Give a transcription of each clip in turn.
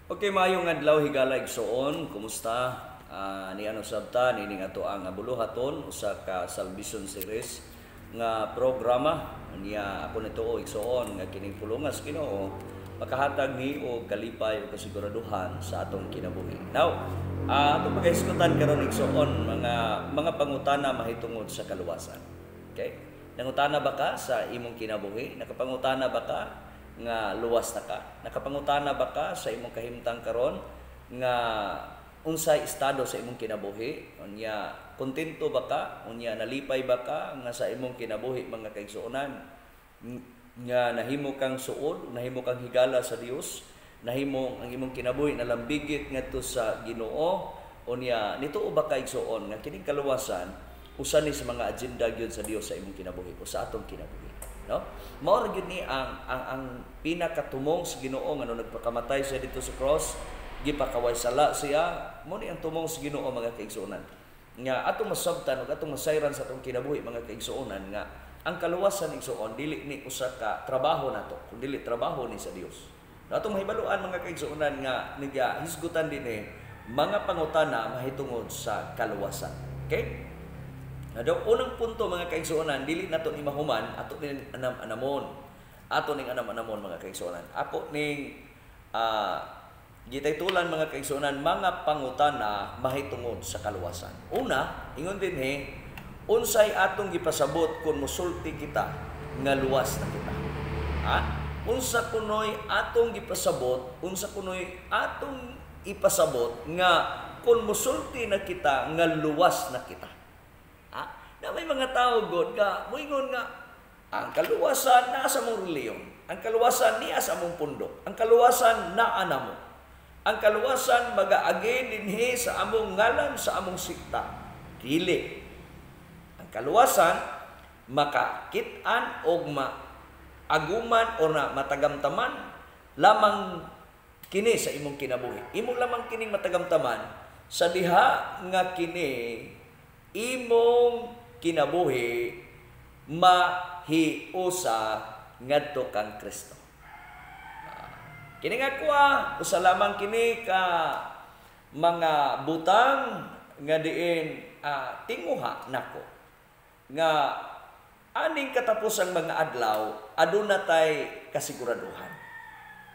Okay, maayong adlaw, higala, igsoon, kumusta? Ni ano sabta nining ato ang buluhaton usa ka Salvation Series nga programa. Niya ako nito, igsoon, nga kining pulungas Ginoo makahatag ni og kalipay ug kasiguraduhan sa atong kinabuhi. Now, atong pagahisgutan karon, igsoon, mga pangutana mahitungod sa kaluwasan. Okay? Nangutana ba ka sa imong kinabuhi? Nakapangutana ba ka nga luwas na ka? Nakapangutana ba ka sa imong kahimtang karon nga unsay estado sa imong kinabuhi? Unya kontento ba ka? Unya nalipay ba ka nga sa imong kinabuhi, mga kaigsuonan, nga nahimo kang suod, nahimo kang higala sa Dios, nahimo ang imong kinabuhi nalambigit ngadto sa Ginoo? Unya nituo ba ka, igsuoon, nga kining kaluwasan usa ni sa mga agenda gyud sa Dios sa imong kinabuhi o sa atong kinabuhi, no? Mao ra gyud ni ang pinakatumong sa Ginoo nga no nagpakamatay siya dito sa cross, gipakaway sala siya. Mo ni ang tumong sa Ginoo, mga kaigsuonan, nga atong masabtan ug atong masayran sa atong kinabuhi, mga kaigsuonan, nga ang kaluwasan, igsuon, dili ni usa ka trabaho nato kun dili trabaho ni sa Dios. No, atong mahibaluan, mga kaigsuonan, nga nigahisgutan dinhi mga pangutana mahitungod sa kaluwasan. Okay? Daw unang punto, mga kaigsuonan, dili nato ni mahuman, ato ning anam-anamon. Ato ning anam-anamon, mga kaigsuonan. Ako ning gitaytulan, mga kaigsuonan, mga pangutana mahitungod sa kaluwasan. Una, ingon dinhi, unsay atong gipasabot kung musulti kita nga luwas na kita? Ha? Unsa kunoy atong gipasabot, unsa kunoy atong ipasabot nga kung musulti na kita nga luwas na kita? Ha? Na may mga tao god nga moingon nga ang kaluwasan naa sa mong reliyon, ang kaluwasan niya sa mong pundok, ang kaluwasan naa namo. Ang kaluwasan magaagi dinhi sa among ngalan, sa among sikta. Dili. Ang kaluwasan makakit-an og maaguman o na matagamtaman lamang kini sa imong kinabuhi. Imo lamang kining matagamtaman sa diha nga kini imong kinabuhi mahiusa ngadto kang Kristo. Kini nga kuha, usa lamang kini ka mga butang nga diin tinguha nako nga aning katapusang mga adlaw aduna tay kasiguraduhan.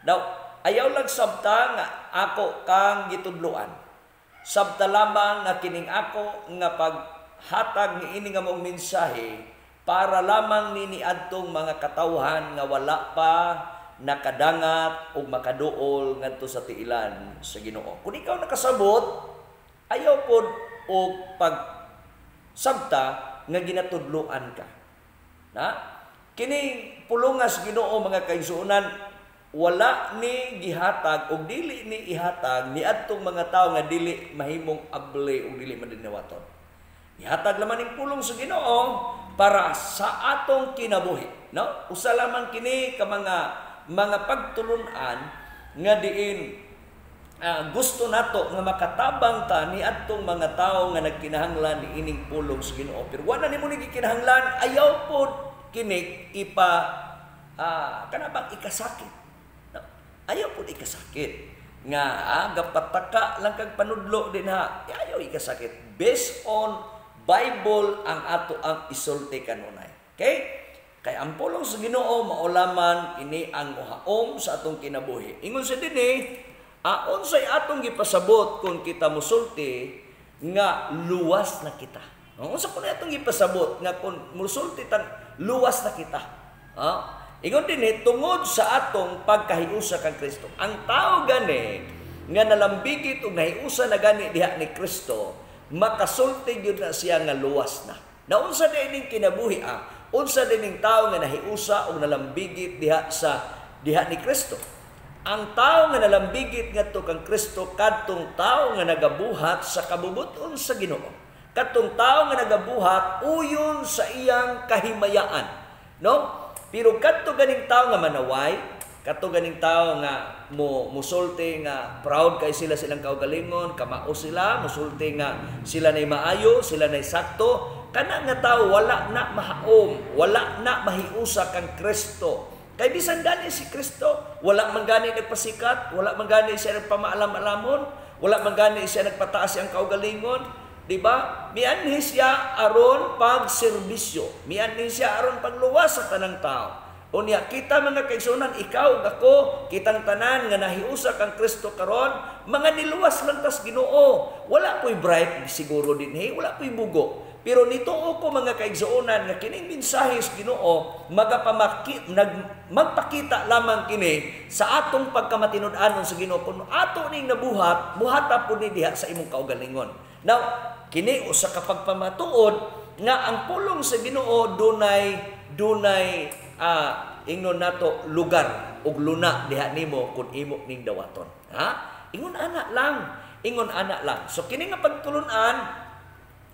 Now, ayaw lang sabta nga ako kang gitudloan. Sabta lamang nga kining ako nga paghatag ni ini nga maong mensahe para lamang nini adtong mga katawhan nga wala pa nakadangat o makaduol ngadto sa tiilan sa Ginoo. Kung ikaw nakasabot, ayaw pod og pagsabta nga ginatudloan ka. Na? Kining pulungas Ginoo, mga kaigsuonan, wala ni gihatag og dili ni ihatag ni adtong mga tawo nga dili mahimong able og dili madinawaton. Ihatag lamang ning pulong sa Ginoo para sa atong kinabuhi, no? Usa lamang kini ka mga pagtulun-an nga diin gusto nato nga makatabang ta ni adtong mga tawo nga nagkinahanglan ni ining pulong sa Ginoo. Pero wala nimo ni gikinahanglan, ayaw pod kini ipa kana bang ikasakit. No? Ayaw pod ikasakit nga gapataka lang kag panudlo din ha. Ayaw ikasakit. Based on Bible ang ato ang isulti kanunay. Okay? Kay ang pulong sa Ginoo maulaman ini ang muhaom sa atong kinabuhi. Ingon sa dinhi, unsay atong gipasabot kung kita musulti nga luwas na kita? No, unsa kuno atong gipasabot nga kung musulti tang luwas na kita? Ha? Ingon dinhi, tungod sa atong pagkahiusa kang Kristo. Ang tao gani nga nalambigit ug nahiusa na gani diha ni Kristo, makasulti gyud na siya nga luwas na. Naunsa din kinabuhi unsa dining tao nga nahiusa o nalambigit diha sa diha ni Kristo? Ang tao nga nalambigit ngadto kang Kristo kadtong tao nga nagabuhat sa kabubuton sa Ginoo. Kadtong tao nga nagabuhat uyon sa iyang kahimayaan, no? Pero kadto ganing tao nga manaway, kadto ganing tao nga mo musulti nga proud kay sila silang kaugalingon, kamao sila, musulti nga sila nay maayo, sila nay sakto, kana nga tao wala na mahaom, wala na mahiusa kang Kristo. Kay bisan gani si Kristo, wala man gani nagpasikat, wala man gani siya nagpamaalam-alamon, wala man gani siya nagpataas siyang kaugalingon, di ba? Mianhi siya aron pagserbisyo, mianhi siya aron pagluwas sa tanang tao. Unya kita mga kaigsuonan, ikaw ug ako, kitang tanan nga nahiusa kang Kristo karon, mga niluwas lang tas Ginoo. Wala po'y bribe siguro dinhi, wala po'y bugo. Pero nituo ko mga kaigsuonan nga kining mensahe sa Ginoo magpakita lamang kini sa atong pagkamatinud-anon sa Ginoo. Kung ato ning nabuhat, buhata pud ni diha sa imong kaugalingon. Now, kini usa ka pagpamatuod nga ang pulong sa Ginoo dunay dunay ingnon nato lugar ug luna diha nimo kung imo ning dawaton. Ha? Ingon ana lang, ingon ana lang. So kini nga pagtulun-an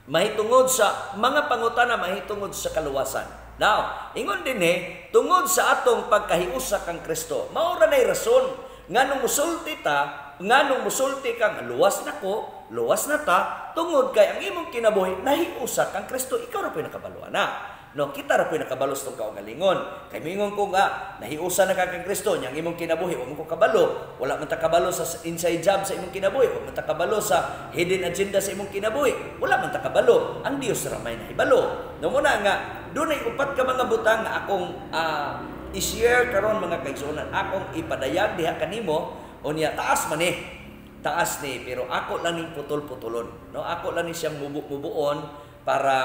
mahitungod sa mga pangutana mahitungod sa kaluwasan. Now, ingon dinhi tungod sa atong pagkahiusa kang Kristo. Mao ra nay rason nganong musulti ta, nganong musulti ka nga luwas na ko, luwas na ta, tungod kay ang imong kinabuhi nahiusa kang Kristo, ikaw ra po'y nakabalo ana. No, kita ra po'y nakabalo sa itong kaugalingon. Kay mingon ko nga nahiusa na ka kang Kristo, nya ang imong kinabuhi wa man ko kabalo, wala man ta kabalo sa inside job sa imong kinabuhi, wa man ta kabalo sa hidden agenda sa imong kinabuhi, wala man ta kabalo. Ang Dios ra may nahibalo. No muna nga dunay upat ka mga butang nga akong i-share karon mga kaigsuonan, akong ipadayag diha kanimo. Unya taas man ni, taas ni, pero ako lang ning putol-putulon. No, ako lang ni siyang mubu-mubuon para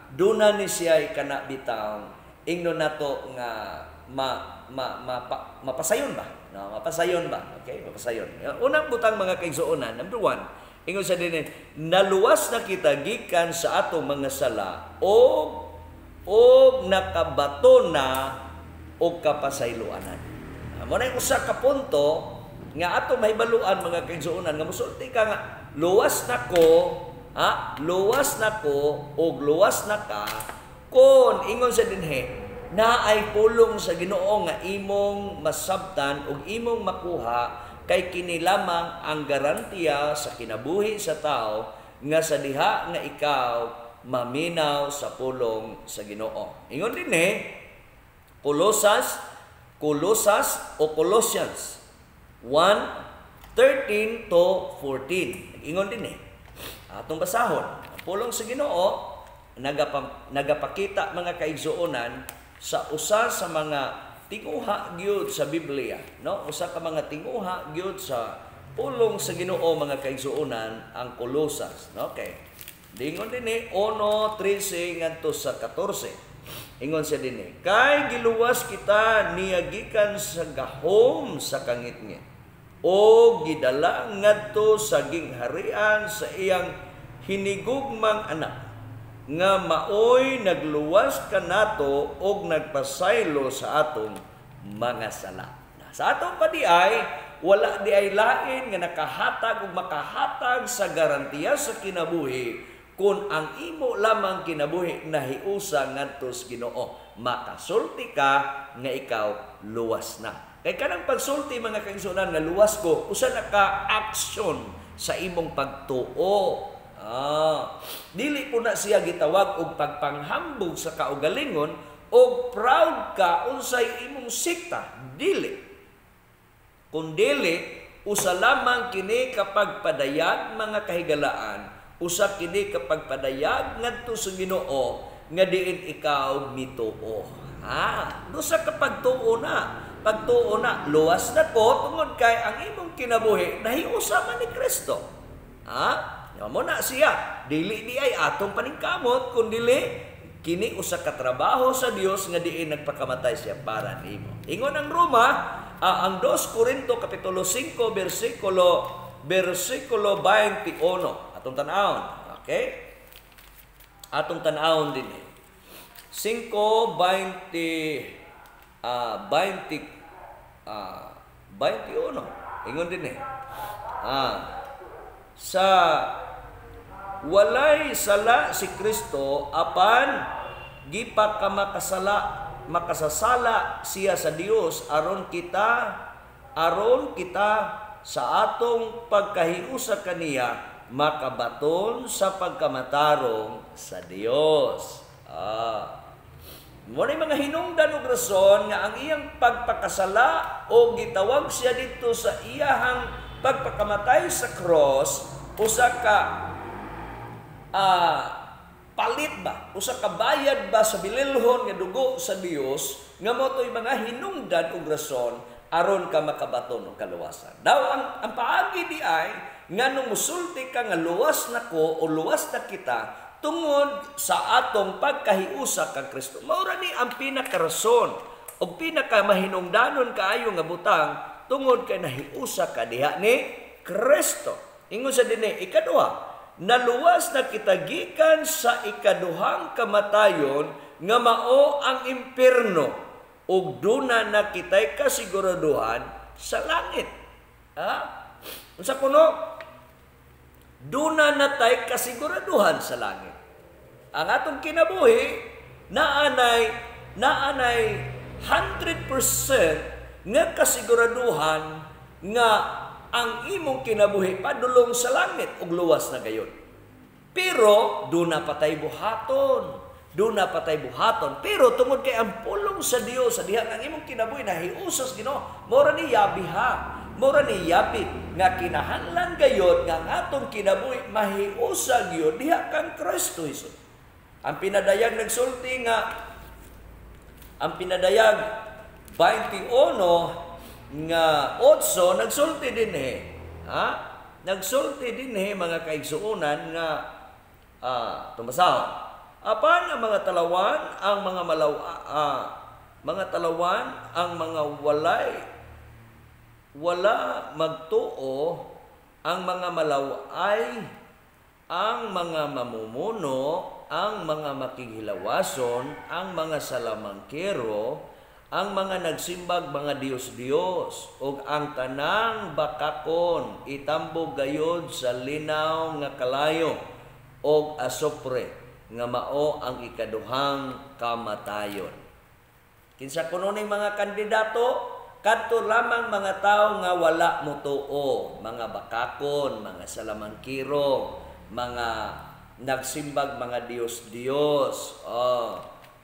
duna ni siya kana bitaw ingnon nato nga ma, ma, ma, pa, mapasayon ba? No, mapasayon ba? Okay, mapasayon. Unang butang mga kaigsuonan, number 1, ingon sa dinhi, naluwas na kita gikan sa atong mga sala og nakabato na og kapasayloanan. Mo na usa ka punto nga ato mahibaluan mga kaigsuonan nga musulti ka nga luwas na ko, ha? Luwas na ko og luwas na ka kon ingon sa dinhi naay pulong sa Ginoo nga imong masabtan og imong makuha kay kini lamang ang garantiya sa kinabuhi sa tao nga sa diha nga ikaw maminaw sa pulong sa Ginoo. Ingon dinhi Colosas o Colossians 1:13 to 14. Ingon dinhi. Atong basahon, ang pulong sa Ginoo nagapakita mga kaigsuonan sa usa sa mga tinguha gyud sa Biblia, no? Usa ka mga tinguha gyud sa pulong sa Ginoo mga kaigsuonan ang Colosas, no? Okay. Dingon dinhi 1:13 ngadto sa 14. Ingon siya dinhi, kay giluwas kita niya gikan sa gahom sa kangitngit o gidala ngadto sa gingharian sa iyang hinigugmang anak nga maoy nagluwas kanato og nagpasaylo sa atong mga sala. Sa atong padiay, wala di ay lain nga nakahatag og makahatag sa garantiya sa kinabuhi kung ang imo lamang kinabuhi nahiusa ngadto sa Ginoo. Makasulti ka nga ikaw luwas na. Kay kanang pagsulti mga kaigsuonan nga luwas ko, usa na ka action sa imong pagtuo. Dili po na siya gitawag og pagpanghambog sa kaugalingon og proud ka unsay imong sikta. Dili. Kung dili, usa lamang kini kapag padayag mga kahigalaan, usa kini kapag padayag ngadto sa Ginoo nga diin ikaw mituo. Ha, usa ka pagtuo na. Pagtuo na, luwas na ko tungod kay ang imong kinabuhi nahiusa man ni Kristo. Ha? Mo na siya, dili di ay atong paningkamot kun dili kini usa ka trabaho sa Dios nga diin nagpakamatay siya para nimo. Ingon ang Roma, ang 2 Corinto kapitulo 5 bersikulo 21. Atong tan-awon, okay? Atong tan-awon dinhi. 5:20 21. Ingon dinhi. Sa walay sala si Kristo apan gipakamakasala makasasala siya sa Dios aron kita sa atong pagkahiusa kaniya makabaton sa pagkamatarong sa Dios. Mo mga hinungdan og rason nga ang iyang pagpakasala o gitawag siya dito sa iyahang pagpakamatay sa cross, usa ka palit ba, usa ka bayad ba sa bililhon nga dugo sa Dios, nga mo to'y mga hinungdan og rason aron ka makabaton og kaluwasan. Daw ang paagi di ay nganong musulti ka nga luwas nako o luwas na kita tungod sa atong pagkahiusa kang Kristo. Mao ra ni ang pinakarason o pinakamahinungdanon kaayo nga butang tungod kay nahiusa ka diha ni Kristo. Ingon sa dinhi, ikaduha, naluwas na kita gikan sa ikaduhang kamatayon nga mao ang impierno ug duna na kita'y kasiguraduhan sa langit. Ha? Unsa kuno? Duna na tay kasiguraduhan sa langit. Ang atong kinabuhi naanay 100% nga kasiguraduhan nga ang imong kinabuhi padulong sa langit ug luwas na gayon. Pero duna pa tay buhaton. Duna pa tay buhaton. Pero tungod kay ang pulong sa Dios sa diha ang imong kinabuhi nahiusas Ginoo, mao ra ni yabi ha. Mura ni yabi nga kinahanglan gayod nga ang atong kinabuhi mahiusa gyud diha kang Kristo Hesus. Ang pinadayag nagsulti nga ang pinadayag 21 nga 8 nagsulti dinhi. Ha? Nagsulti dinhi mga kaigsuonan nga tumasahon. Apan ang mga talawan, ang mga mga talawan, ang mga walay wala magtuo, ang mga malaway, ang mga mamumuno, ang mga makighilawason, ang mga salamangkero, ang mga nagsimbag mga Diyos-Diyos, ug ang tanang bakakon itambog gayod sa linaw nga kalayo og asopre nga mao ang ikaduhang kamatayon. Kinsa kuno ning mga kandidato? Kadto lamang mga tao nga wala motuo, mga bakakon, mga salamangkiro, mga nagsimbag mga Diyos-Diyos,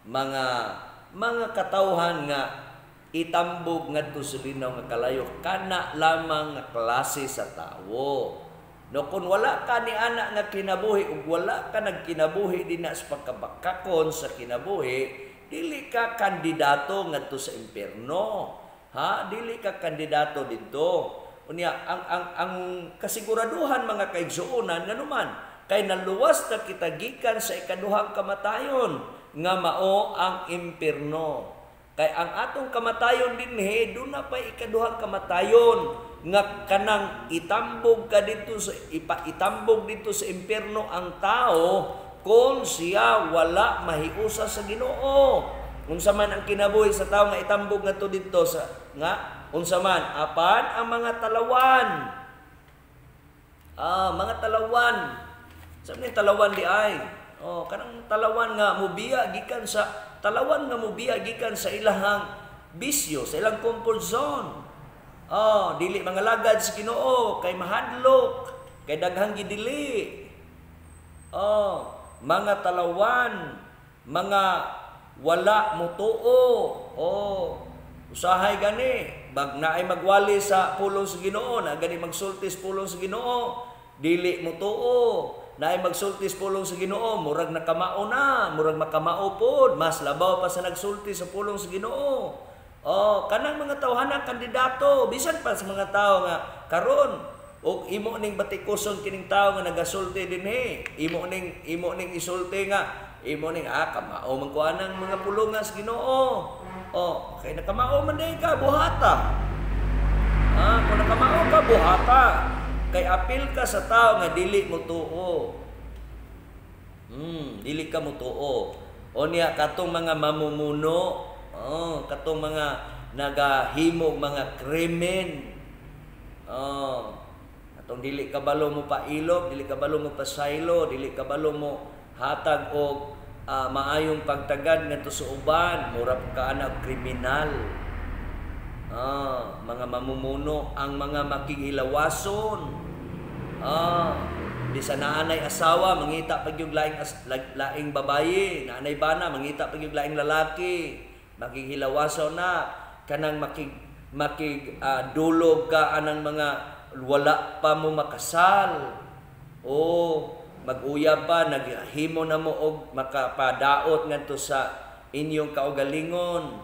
mga katawhan nga itambog ngadto sa linaw nga kalayo, kana lamang nga klase sa tawo. No, kung wala ka ni ana nga kinabuhi ug wala ka nagkinabuhi dinha sa pagkabakakon sa kinabuhi, dili ka kandidato ngadto sa impierno. Ha, dili ka kandidato didto. Unya ang kasiguraduhan mga kaigsuonan nganuman kay naluwas na kita gikan sa ikaduhang kamatayon nga mao ang impierno. Kay ang atong kamatayon dinhi duna pay ikaduhang kamatayon nga kanang itambog ka didto sa itambog didto sa impierno ang tao kung siya wala mahiusa sa Ginoo. Unsa man ang kinabuhi sa tao nga itambog ngadto didto sa nga unsa man apan ang mga talawan. Mga talawan. Sa ni talawan di ay. Oh, kanang talawan nga mobiya gikan sa talawan nga mobiya gikan sa ilahang bisyo, sa ilang comfort zone. Oh, dili mga lagad sa Ginoo kay mahadlok, kay daghang gidili. Oh, mga talawan, mga wala motuo. Oh, usahay gani bag naay magwali sa pulong sa Ginoo, na gani magsulti sa pulong sa Ginoo, dili motuo. Naay magsulti sa pulong sa Ginoo, murag nakamao na, murag makamao pod, mas labaw pa sa nagsulti sa pulong sa Ginoo. Oh, kanang mga tawhana kandidato, bisan pa sa mga tawo nga karon og imo ning batikuson kining tawo nga nagasulti dinhi, imo ning isulti nga imo ning kamao man kuha ng mga pulungan sa Ginoo. Oh, kay nakamao man day ka buhata. Kung nakamao ka buhata, kay apil ka sa tao nga dili mo tuo. Dili ka mo tuo. O niya katong mga mamumuno, oh, katong mga nagahimo mga krimen. Oh, katong dili kabalo mo pailog, dili kabalo mo pasaylo, dili kabalo mo hatag og maayong pagtagad ngadto sa uban, mura ka ana kriminal. Mga mamumuno, ang mga makighilawason. Bisan naanay asawa, mangita pag yung laing, laing babaye, naanay bana, mangita pag yung laing lalaki, makighilawasaw na, kanang makig makig dulog ka anang mga wala pa mo makasal. O mag-uyab pa, naghimo na mo og makapadaot ngadto sa inyong kaugalingon.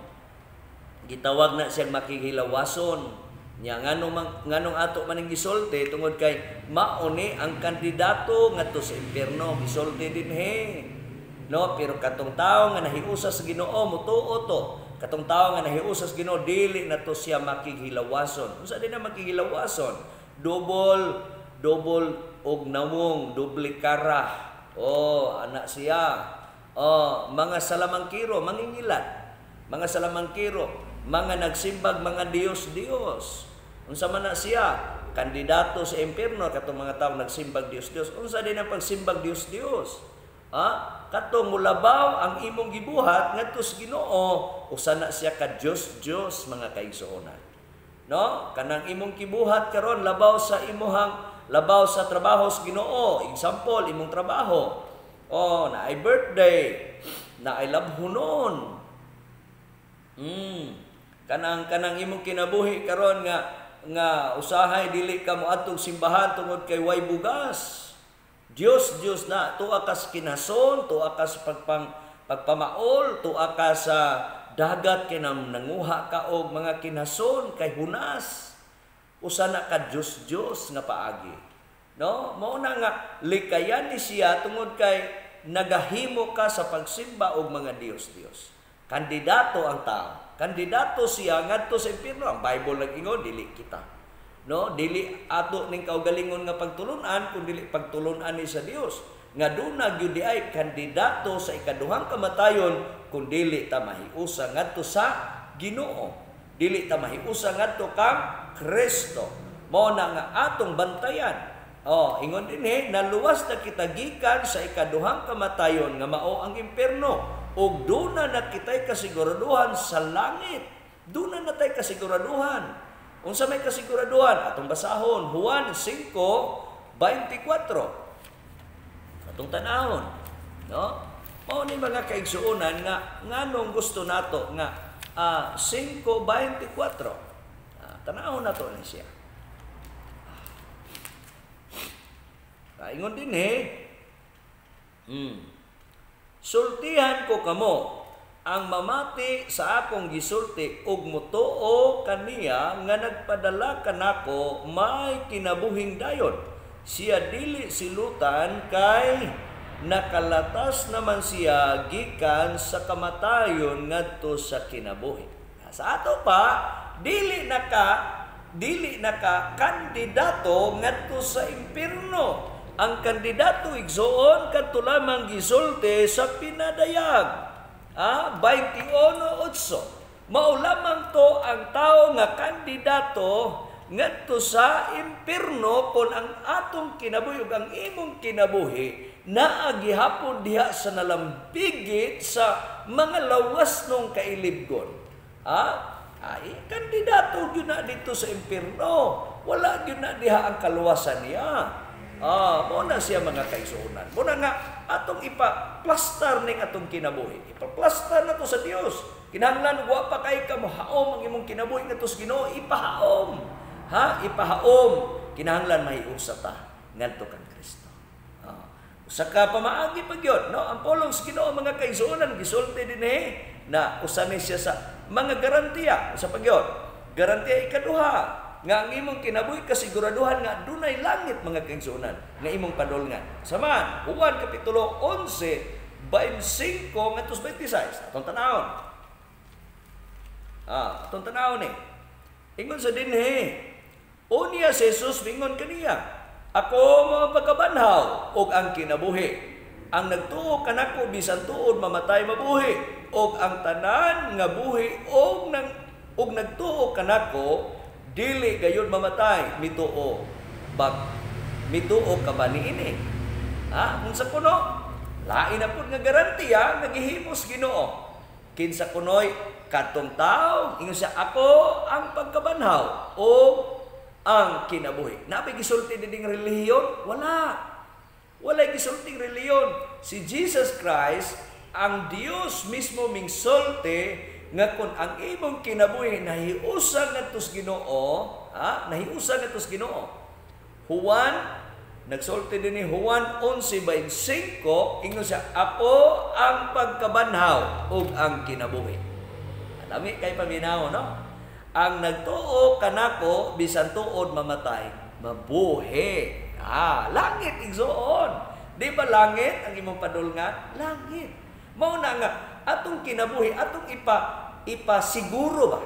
Gitawag na siyang makighilawason. Nya nganong nganong ato maning gisulti tungod kay mao ni ang kandidato ngadto sa impierno, gisulti dinhi. No, pero katong tawo nga nahiusa sa Ginoo, mutuo to. Katong tawo nga nahiusa sa Ginoo, dili na to siya makighilawason. Unsa din na makighilawason? Double double og nawong, doble kara. Oh, anak siya. Oh, mga salamangkiro, mangingilat. Mga salamangkiro, mga nagsimbag mga Dios-Dios. Unsa man na siya? Kandidato sa impierno katong mga tawo nagsimbag Dios-Dios. Unsa din ang pagsimbag Dios-Dios? Ha? Katong mulabaw ang imong gibuhat ngadto sa Ginoo, usa na siya ka Dios-Dios, mga kaigsuonan. No? Kanang imong gibuhat karon labaw sa imuhang labaw sa trabaho sa Ginoo. Example, imong trabaho. Oh, naay birthday, naay labhunon. Kanang kanang imong kinabuhi karon nga nga usahay dili ka moadtong simbahan tungod kay way bugas. Dios Dios na, tuwa ka sa kinason, tuwa ka sa pagpamaol, tuwa ka sa dagat kay nanguha ka og mga kinason kay hunas. Usa na ka Dios Dios nga paagi. No? Mao na nga likayan ni siya tungod kay nagahimo ka sa pagsimba og mga Dios Dios. Kandidato ang tao. Kandidato siya ngadto sa impierno. Ang Bible nag-ingon, dili kita. No, dili ato ning kaugalingon nga pagtulunan kun dili pagtulunan ni sa Dios. Nga duna gyud di ay kandidato sa ikaduhang kamatayon kun dili ta mahiusa ngadto sa Ginoo. Dili ta mahiusa ngadto kang Kristo. Mao na nga atong bantayan. Oh, ingon dinhi, naluwas na kita gikan sa ikaduhang kamatayon nga mao ang impierno. Ug duna na kitay kasiguraduhan sa langit. Duna na tay kasiguraduhan. Unsa may kasiguraduhan? Atong basahon, Juan 5:24. Atong tanahon, no? Mao ni mga kaigsuonan nga nganong gusto nato nga 5:24. Tanahon nato ni siya. Ingon dinhi, sultihan ko kamo ang mamati sa akong gisulti ug mutuo kaniya nga nagpadala kanako may kinabuhing dayon. Siya dili silutan kay nakalatas naman siya gikan sa kamatayon ngadto sa kinabuhi. Sa ato pa, dili na ka kandidato ngadto sa impierno. Ang kandidato igsoon kadto lamang gisulti sa pinadayag. 21:8. Mao lamang to ang tao nga kandidato ngadto sa impierno kon ang atong kinabuhi ug ang imong kinabuhi naa gihapon diha sa nalambigit sa mga lawas nung kailibgon. Ay kandidato gyud na dito sa impierno. Wala gyud na diha ang kaluwasan niya. Mo na siya mga kaigsuonan. Mo na nga atong ipa-plastar ning atong kinabuhi. Ipa-plastar na to sa Dios. Kinahanglan wa pa kay ka mohaom ang imong kinabuhi ngadto sa Ginoo, ipahaom. Ha? Ipahaom. Kinahanglan mahiusa ta ngadto kang Kristo. Usa ka pamaagi pa gyud, no? Ang pulong sa Ginoo mga kaigsuonan gisulti dinhi na usa ni siya sa mga garantiya. Usa pa gyud. Garantiya ikaduha nga ang imong kinabuhi kasiguraduhan nga dunay langit mga kaigsuonan nga imong padulngan. Saman, Juan kapitulo 11:25 ngadto sa 26. Atong tanawon. Atong tanawon ni. Ingon sa dinhi, unya si Jesus mingon kaniya, ako mao pagkabanhaw ug ang kinabuhi. Ang nagtuo kanako bisan tuod mamatay mabuhi, ug ang tanan nga buhi og nang ug nagtuo kanako dili gayud mamatay, mituo. Bag mituo ka ba niini? Ha? Unsa kuno? Lain na pud nga garantiya nga gihimos Ginoo. Kinsa kunoy katong tawo, ingon siya, ako ang pagkabanhaw o ang kinabuhi. Nabi gisulti dining relihiyon? Wala. Walay gisulting reliyon. Si Jesus Christ, ang Dios mismo mingsulti nga kung ang imong kinabuhi nahiusa ngadto sa Ginoo, ha? Nahiusa ngadto sa Ginoo. Juan, nagsulti din ni Juan 11:25, ingon siya, "Ako ang pagkabanhaw ug ang kinabuhi." Lami kay paminaw, no? Ang nagtuo kanako bisan tuod mamatay, mabuhi. Ah, langit, igsoon. Di ba langit ang imong padulngan? Langit. Mao na nga atong kinabuhi, atong ipasiguro ba?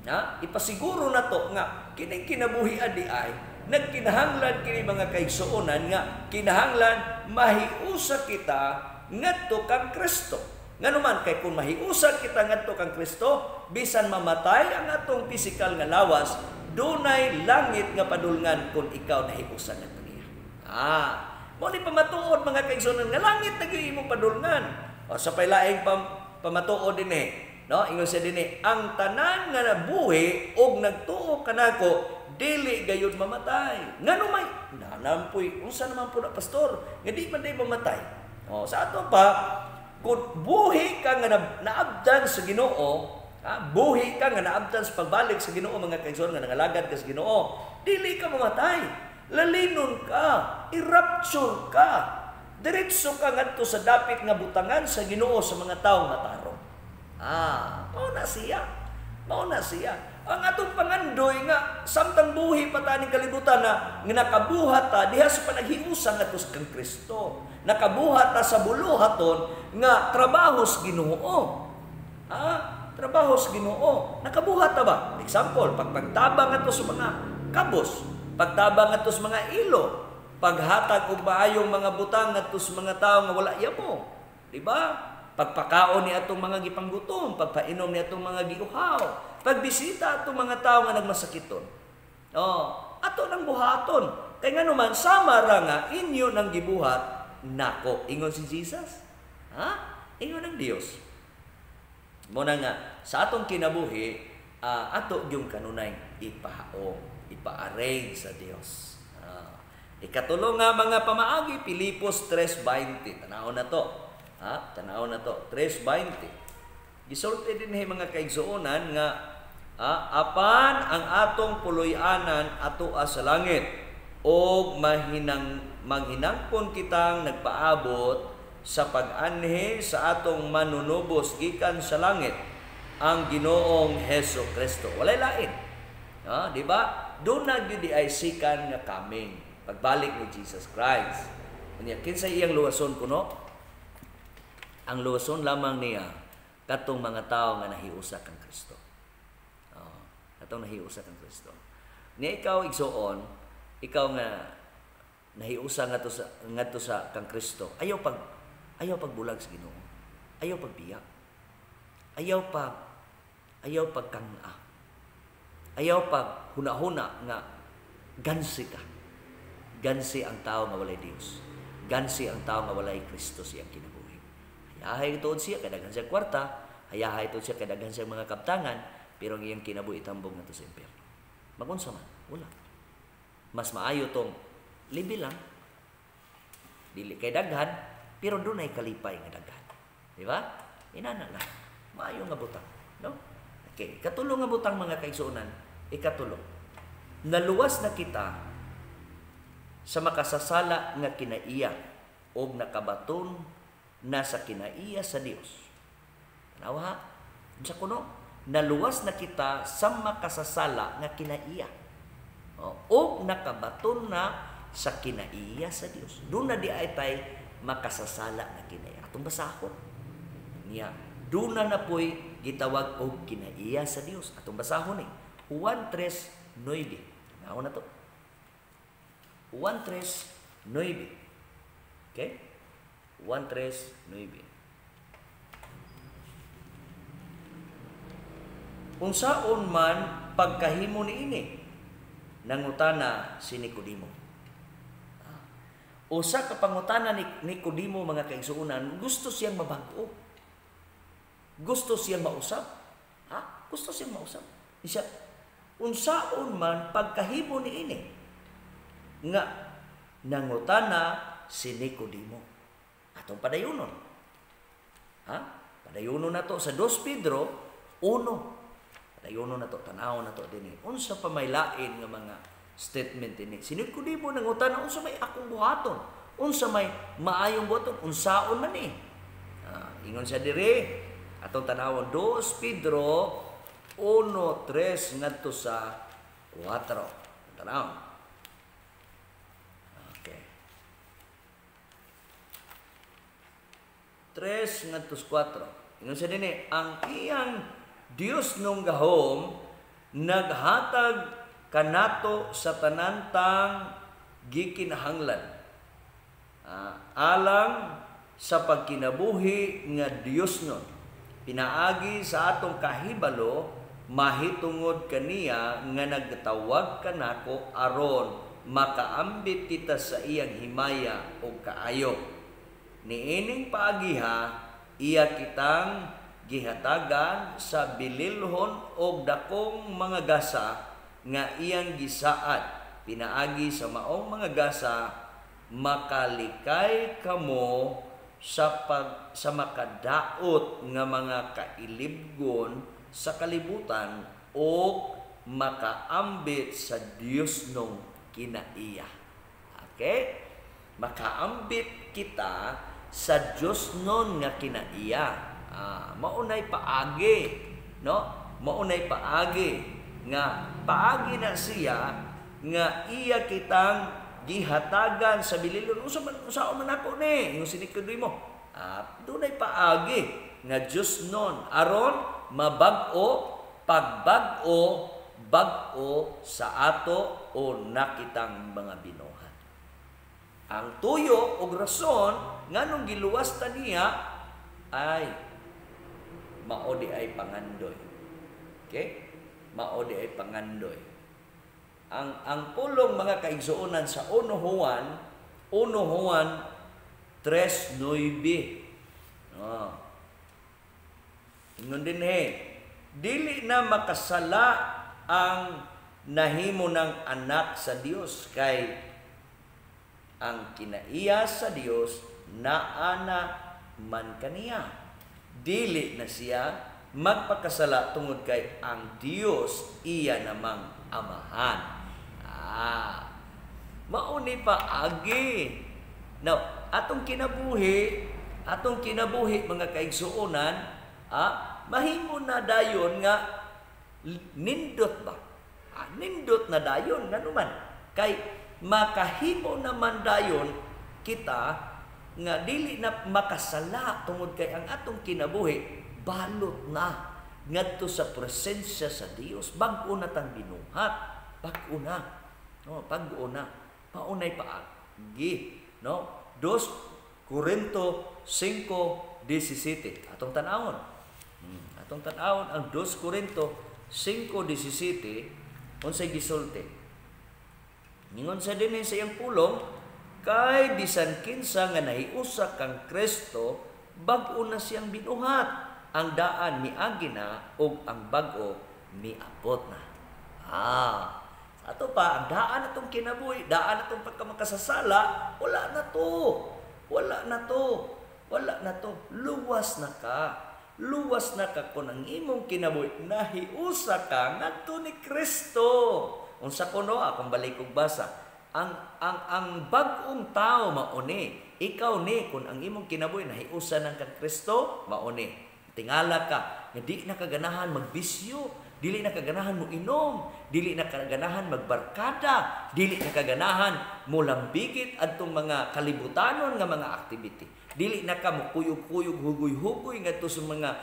Ha? Ipasiguro na to nga kining kinabuhi adi ay nagkinahanglan kini, mga kaigsuonan, nga kinahanglan mahiusa kita ngadto kang Kristo. Nganuman kay kung mahiusa kita ngadto kang Kristo, bisan mamatay ang atong pisikal nga lawas, dunay langit nga padulngan kung ikaw nahiusa ngadto niya. Ah, mao ni pamatuod, mga kaigsuonan, nga langit na gyud imong padulngan. O sa paylaing pamatuod dinhi, no? Ingon siya dinhi, ang tanan nga nabuhi og nagtuo kanako dili gayud mamatay. Ngano may nanampoy, unsa naman po na, pastor, nga di man day mamatay? O sa ato pa, kung buhi ka nga naabdan sa Ginoo, ha, buhi ka nga naabdan sa pagbalik sa Ginoo, mga kaigsoon, nga nangalagad ka sa Ginoo, dili ka mamatay. Lalinon ka, i-rapture ka. Diretso ka ngadto sa dapit nga butangan sa Ginoo sa mga tawo matarong. Ah, mao na siya. Mao na siya. Ang atong pangandoy nga samtang buhi pa ta ning kalibutan na nga nakabuhat ta diha sa panaghiusa ngadto sa kang Kristo. Nakabuhat ta sa buluhaton nga trabaho sa Ginoo. Ah, trabaho sa Ginoo. Nakabuhat ta ba? Example, pagpagtabang ngadto sa mga kabos, pagtabang ngadto sa mga ilo, paghatag og maayong mga butang ngadto sa mga tawo nga wala yamo. Di ba? Pagpakaon ni atong mga gipanggutom, pagpainom ni atong mga giuhaw, pagbisita atong mga tawo nga nagmasakiton. Oh, ato nang buhaton. Kay nganuman sama ra nga inyo nang gibuhat nako, ingon si Jesus. Ha? Ingon ang Dios. Mo na nga sa atong kinabuhi, ato gyung kanunay ipahaom, ipa-arrange sa Dios. Ikatulo nga mga pamaagi, Pilipos 3:20. Tanaw na to. Ha? Tanaw na to. 3:20. Gisulti din mga kaigsuonan nga apan ang atong puloy-anan atoa sa langit og maghinangpon kitang nagpaabot sa pag-anhi sa atong manunubos gikan sa langit, ang Ginoong Hesus Kristo. Walay lain. Ha, di ba? Doon na gyud ay sikan nga coming pagbalik ni Jesus Christ. Unya kinsa iyang luwason kuno? Ang luwason lamang niya katong mga tao nga nahiusa kang Kristo. Oh, katong nahiusa kang Kristo. Niya ikaw, igsuon, ikaw nga nahiusa ngadto sa kang Kristo, ayaw pagbulag sa Ginoo. Ayaw pagbiya. Ayaw pagkanga. Ayaw pag huna-huna nga gansi ka. Gansi ang tao nga walay Dios. Gansi ang tao nga walay Kristo siyang kinabuhi. Hayahay tuod siya kay daghan siya kwarta, hayahay tuod siya kay daghan siya mga kaptangan, pero ang iyang kinabuhi tambong ngadto sa impyerno. Magunsa man, wala. Mas maayo tong libi lang. Dili kay daghan, pero dunay kalipay nga daghan. Di ba? Inana lang. Maayo nga butang, no? Okay, ikatulo nga butang, mga kaigsuonan, ikatulo. Naluwas na kita sa makasasala nga kinaiya og nakabaton na sa kinaiya sa Dios. Tanawa ha? Unsa kuno? Naluwas na kita sa makasasala nga kinaiya og nakabaton na sa kinaiya sa Dios. Doon na di ay tay makasasala nga kinaiya. Atong basahon. Niya, doon na napoy gitawag og kinaiya sa Dios. Atong basahon eh. Juan 3:9. Tanawa na to. Juan 3:9. Okay? Juan 3:9. Unsaon man pagkahimo niini? Nangutana si Nicodemo. Usa ka pangutana ni Nicodemo, mga kaigsuonan, gusto siyang mabag-o. Gusto siyang mausap. Ha? Gusto siyang mausap. Siya, unsaon man pagkahimo niini? Nga Nangutana si Nicodemo. Atong padayunon. Ha? Padayunon nato sa 2 Pedro 1. Padayunon nato, tan-awon nato dinhi. Unsa pa may lain nga mga statement dinhi? Si Nicodemo nangutana, unsa may akong buhaton? Unsa may maayong buhaton? Unsaon man ni? Ingon siya diri, atong tan-awon 2 Pedro 1:3 ngadto sa 4. Tan-awon. Okay. 3 ngadto sa 4. Ingon siya dinhi, ang iyang Dios nung gahom naghatag kanato sa tanantang gikinahanglan. Alang sa pagkinabuhi nga Dios nun, pinaagi sa atong kahibalo mahitungod kaniya nga nagtawag kanako aron makaambit kita sa iyang himaya o kaayo. Niining paagiha iya kitang gihatagan sa bililhon og dakong mga gasa nga iyang gisaad. Pinaagi sa maong mga gasa makalikay kamo sa makadaot nga mga kailibgon sa kalibutan o makaambit sa Dios nung kinaiya. Okay? Makaambit kita sa Dios nun nga kinaiya. Maunay paagi, no? Maunay paagi nga paagi na siya nga iya kitang gihatagan sa bililon. Unsa man unsaon man ako ni ingon si Nicodemo. Dunay paagi nga Dios nun aron mabag-o pagbag-o bag-o sa ato o nakitang mga binuhat. Ang tuyo og rason nganong giluwas ta niya ay mao di ay pangandoy. Okay? Mao di ay pangandoy. Ang pulong mga kaigsuonan sa 1 Juan 3:9. Oh. Ingon din he, dili na makasala ang nahimo ng anak sa Dios kay ang kinaiya sa Dios naana man kaniya. Dili na siya magpakasala tungod kay ang Dios iya namang amahan. Mauni pa agi. Now, atong kinabuhi mga kaigsuonan, mahimo na dayon nga nindot ba? Nindot na dayon nganuman kay makahimo naman dayon kita nga dili na makasala tungod kay ang atong kinabuhi balot na ngadto sa presensya sa Dios. Bag-o na tang binuhat, bag-o na, no, bag-o na, paunay paagi, no? 2 Corinto 5:17. Atong tan-awon. Atong tan-awon ang 2 Corinto 5:17 unsay gisulti. Ningon sa dinhi sa iyang pulong, kay bisan kinsa nga nahiusa kang Kristo, bag-o na siyang binuhat. Ang daan miagi na ug ang bag-o miabot na. Ato pa, ang daan atong kinabuhi, daan atong pagkamakasasala, wala na to. Wala na to. Wala na to. Luwas na ka. Luwas na ka kung ang imong kinabuhi nahiusa ka ngadto ni Kristo. Unsa kuno akong balik og basa. Ang bag-ong tao mauni. Ikaw ni kung ang imong kinabuhi nahiusa nang kang Kristo, mauni. Tingala ka nga di na kaganahan magbisyo, dili na kaganahan mo inom, dili na kaganahan magbarkada, dili na kaganahan mo lambigit adtong mga kalibutanon nga mga activity. Dili na ka mo kuyog-kuyog, hugoy-hugoy ngadto sa mga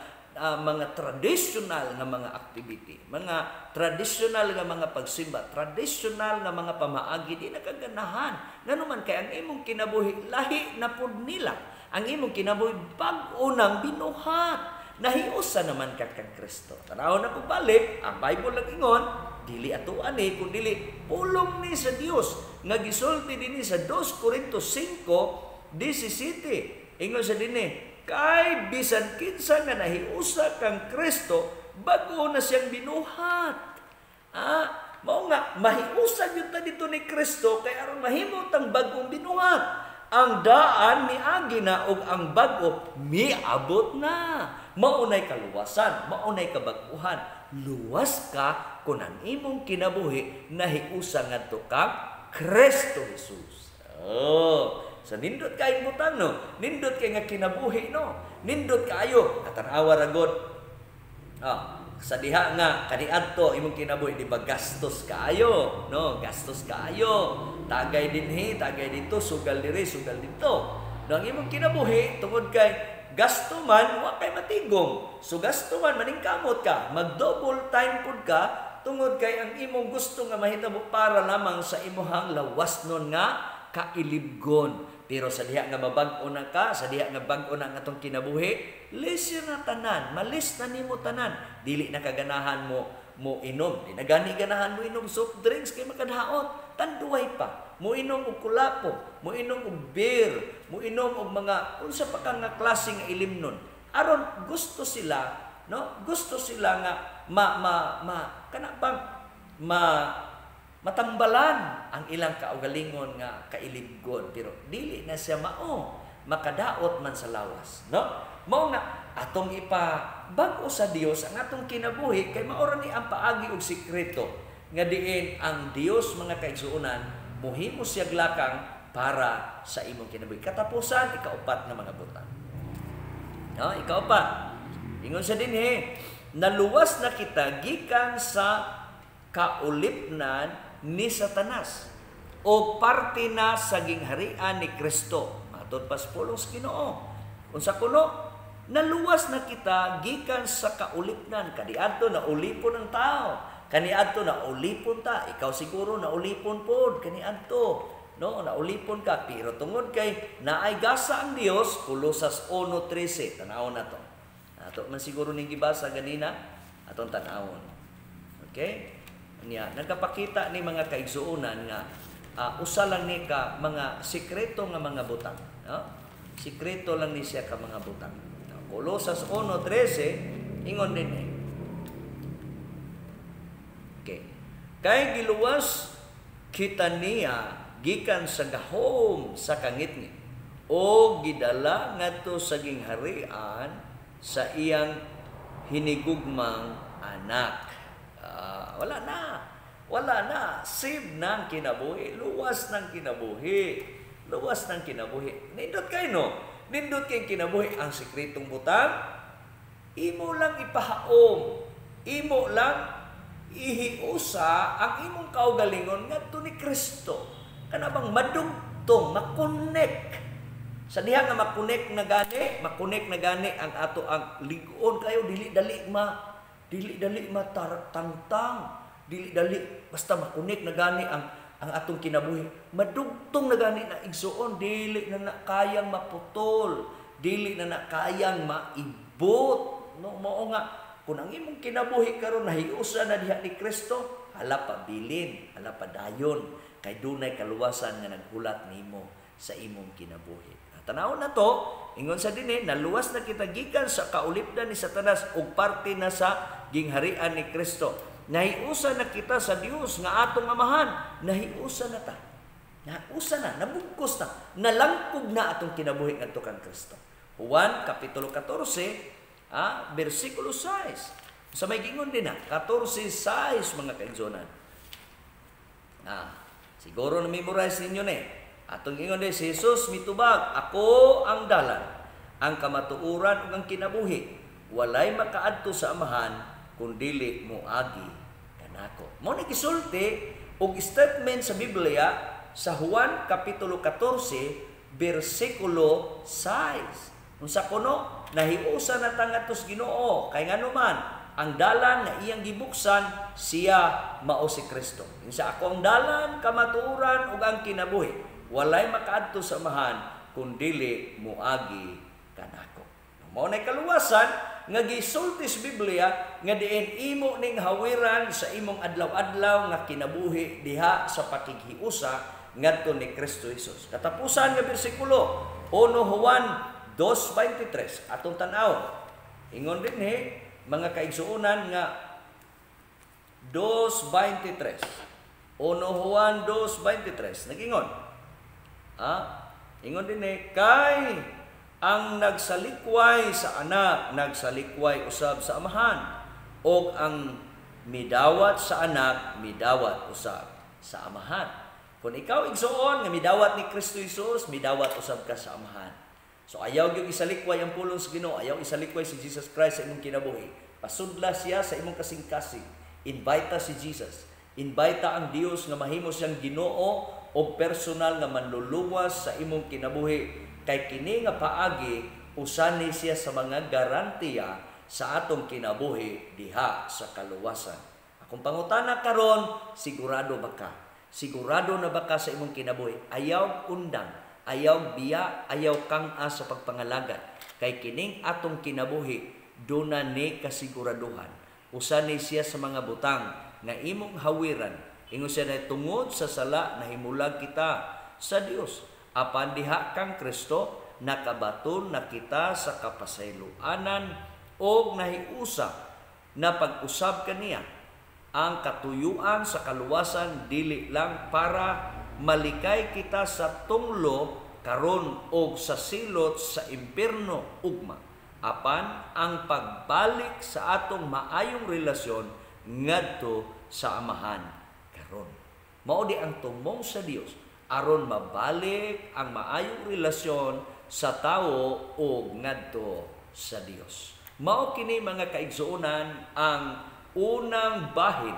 traditional nga mga activity, mga traditional nga mga pagsimba, traditional nga mga pamaagi, di na kaganahan. Ngano man kay ang imong kinabuhi lahi na pud nila. Ang imong kinabuhi bag-o nang binuhat. Nahiusa naman ka kang Kristo. Tanaw na kung balik, ang Bible lang ingon, dili atuan ni, kung dili pulong ni sa Dios nga gisulti dinhi sa 2 Corinto 5:17. Ingon sa dinhi, kay bisan kinsa nga nahiusa kang Kristo, bag-o na siyang binuhat. Mao nga mahiusa gyud ta dito ni Kristo kay aron mahimo tang bag-ong binuhat. Ang daan miagi na ug ang bag-o miabot na. Mao nay kaluwasan, mao nay kabag-uhan. Luwas ka kun ang imong kinabuhi nahiusa ngadto kang Kristo Jesus. Oh, sa nindot kay butang, no. Nindot kay nga kinabuhi, no. Nindot kaayo katanawa ra gud. Ah, sa diha nga kaniadto imong kinabuhi, di ba gastos kaayo, no? Gastos kaayo. Tagay dinhi, tagay dito, sugal diri, sugal dito. No, ang imong kinabuhi tungod kay gasto man, wa kay matigom. So gasto man, maningkamot ka, mag-double time pud ka tungod kay ang imong gusto nga mahitabo para lamang sa imuhang lawas nun nga kailibgon. Pero sa diha nga mabag-o na ka, sa diha nga bag-o na ang atong kinabuhi, lisir na tanan, malis na nimo tanan. Dili na kaganahan mo mo inom. Di na gani ganahan mo inom soft drinks kay makadhaot. Tanduay pa. Mo inom og kulapo, mo inom og beer, mo inom og mga unsa pa ka nga klase nga ilimnon. Aron gusto sila, no? Gusto sila nga ma ma ma kana bang ma matambalan ang ilang kaugalingon nga kailibgon, pero dili na siya mao, makadaot man sa lawas, no? Mao nga atong ipa bag-o sa Dios ang atong kinabuhi kay mao ra ni ang paagi og sikreto nga diin ang Dios, mga kaigsuonan, mohimo siya lakang para sa imong kinabuhi. Katapusan, ikaupat nga mga butang, no? Ikaupat, ingon sa dinhi, naluwas na kita gikan sa kaulipnan ni Satanas o parte na sa gingharian ni Kristo. Matod pas pulong sa Ginoo. Unsa kuno? Naluwas na kita gikan sa kaulipnan. Kaniadto na ulipon ang tao. Kaniadto na ulipon ta. Ikaw siguro na ulipon pod kaniadto. No, naulipon ka, pero tungod kay naay gasa ang Dios, Kolosas 1:13, tan-awon na to. Ato man siguro ning gibasa ganina, atong tan-awon. Okay? Niya nagapakita ni mga kaigsuonan nga usa lang ni ka mga sikreto nga mga butang, no? Sikreto lang ni siya ka mga butang. No? Kolosas 1:13 ingon din eh. Okay. Kay giluwas kita niya gikan sa gahom sa kangitngit o gidala ngadto sa gingharian sa iyang hinigugmang anak. Wala na. Wala na. Save ng kinabuhi. Luwas ng kinabuhi. Luwas ng kinabuhi. Nindot kayo, no? Nindot kayong kinabuhi. Ang sikretong butang, imo lang ipahaom. Imo lang ihiusa ang imong kaugalingon ngadto ni Kristo. Kana bang madugtong, makonek. Sa diha nga makonek na gani, makonek na gani ang ato ang ligon kayo, dili dali ma dili dali matartangtang, dili dali basta makunik na gani ang atong kinabuhi. Madugtong na gani na, igsuon, dili na na kayang maputol, dili na na kayang maibot, no? Mao nga kun ang imong kinabuhi karon nahiusa na diha ni Kristo, hala pa bilin, hala pa dayon, kay dunay kaluwasan nga naghulat nimo sa imong kinabuhi. Tanawon na to, ingon sa dinhi, naluwas na kita gikan sa kaulipdan ni Satanas ug parte na sa gingharian ni Kristo. Nahiusa na kita sa Dios nga atong Amahan. Nahiusa na ta. Nahiusa na, nabugkos na, nalangkob na atong kinabuhi ngadto kang Kristo. Juan kapitulo 14, versikulo 6. Sa may gingon din na, 14:6, mga kaigsuonan. Siguro na memorize ninyo ni. Atong ingon din, si Jesus mitubag, "Ako ang dalan, ang kamatuoran ug ang kinabuhi. Walay makaadto sa Amahan kun dili moagi kanako." Mao ni gisulti og statement sa Biblia sa Juan kapitulo 14 bersikulo 6. Unsa kuno? Nahiusa na ta ngadto sa Ginoo kay nganuman ang dalan nga iyang gibuksan, siya mao si Kristo. Insa, "Ako ang dalan, kamatuoran ug ang kinabuhi. Walay makaadto sa Amahan kun dili moagi kanako." Mao nay kaluwasan nga gisulti sa Biblia nga diin imo ning hawiran sa imong adlaw-adlaw nga kinabuhi diha sa pakighiusa ngadto ni Kristo Jesus. Katapusan nga bersikulo, 1 Juan 2:23, atong tan-aw. Ingon dinhi, mga kaigsuonan, nga 2:23. 1 Juan 2:23. Nagingon. Ingon din eh, kay ang nagsalikway sa Anak, nagsalikway usab sa Amahan, og ang midawat sa Anak, midawat usab sa Amahan. Kung ikaw, igsoon, nga midawat ni Kristo Jesus, midawat usab ka sa Amahan. So ayaw gyud isalikway ang pulong sa Ginoo, ayaw isalikway si Jesus Christ sa imong kinabuhi. Pasudla siya sa imong kasing-kasing. Invite si Jesus. Invite ang Dios nga mahimo siyang Ginoo o personal nga manluluwas sa imong kinabuhi, kay kini nga paagi usa ni siya sa mga garantiya sa atong kinabuhi diha sa kaluwasan. Akong pangutana karon, sigurado ba ka? Sigurado na ba ka sa imong kinabuhi? Ayaw undang, ayaw biya, ayaw kang-a sa pagpangalagat. Kay kining atong kinabuhi duna ni kasiguraduhan. Usa ni siya sa mga butang nga imong hawiran. Ingon siya na tungod sa sala nahimulag kita sa Dios. Apan diha kang Kristo nakabaton na kita sa kapasayloanan og nahiusa na pag-usab kaniya. Ang katuyuan sa kaluwasan dili lang para malikay kita sa tunglo karon og sa silot sa impierno ugma, apan ang pagbalik sa atong maayong relasyon ngadto sa Amahan karon. Mao di ang tumong sa Dios aron mabalik ang maayong relasyon sa tawo og ngadto sa Dios. Mao kini, mga kaigsuonan, ang unang bahin.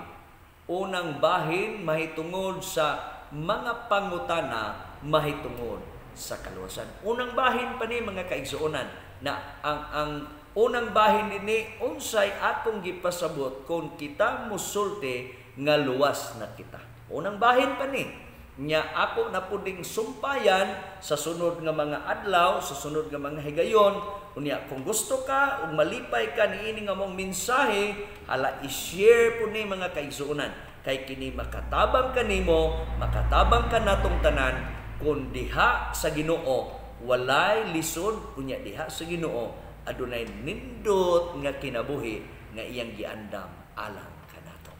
Unang bahin mahitungod sa mga pangutana mahitungod sa kaluwasan. Unang bahin pa ni, mga kaigsuonan, na ang unang bahin nini, unsay atong gipasabot kung kita musulti nga luwas na kita. Unang bahin pa ni nya ako na puding sumpayan sa sunod nga mga adlaw, sa sunod nga mga higayon. Unya kung gusto ka ug malipay ka niini nga mong mensahe, hala i-share po ni, mga kaigsuonan, kay kini makatabang kanimo, makatabang kanatong tanan kung diha sa Ginoo walay lisod, unya diha sa Ginoo adunay nindot nga kinabuhi nga iyang giandam alang kanato.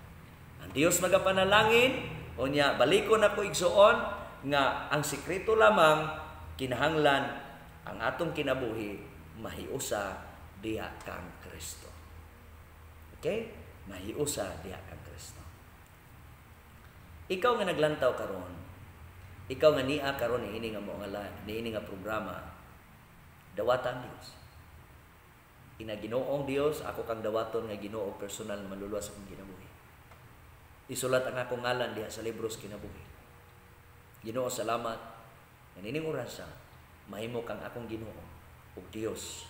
Ang Dios magapanalangin. Unya balikon ako, igsuon, nga ang sikreto lamang, kinahanglan ang atong kinabuhi mahiusa diha kang Kristo. Okay? Mahiusa diha kang Kristo. Ikaw nga naglantaw karon, ikaw nga nia karon niini nga mo nga niini nga programa, dawata ang Dios. Ina, "Ginoong Dios, ako kang dawaton nga Ginoo, personal nga manluluwas sa akong kinabuhi. Isulat ang akong ngalan diha sa libros kinabuhi. Ginoo, salamat nga nining orasa mahimo kang akong Ginoo ug Dios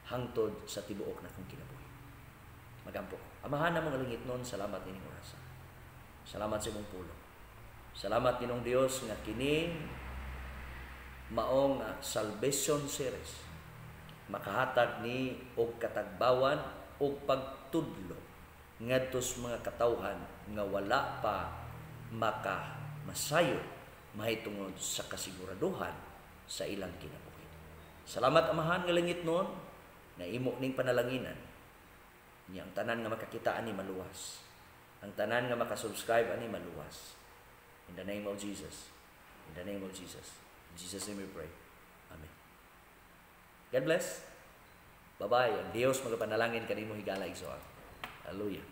hangtod sa tibuok na akong kinabuhi." Magampo. Amahan namong langitnon, salamat ining orasa. Salamat sa imong pulong. Salamat, Ginoong Dios, nga kining maong salvation series makahatag ni og katagbawan og pagtudlo ngadto sa mga katawhan nga wala pa maka masayod mahitungod sa kasiguraduhan sa ilang kinabuhi. Salamat, Amahan nga langitnon, na imo ning panalanginan niya ang tanan nga makakita ani maluwas. Ang tanan nga makasubscribe ani maluwas. In the name of Jesus. In the name of Jesus. In Jesus' name we pray. Amen. God bless. Bye-bye. Ang Dios magapanalangin kanimo higala, igsoon. Hallelujah.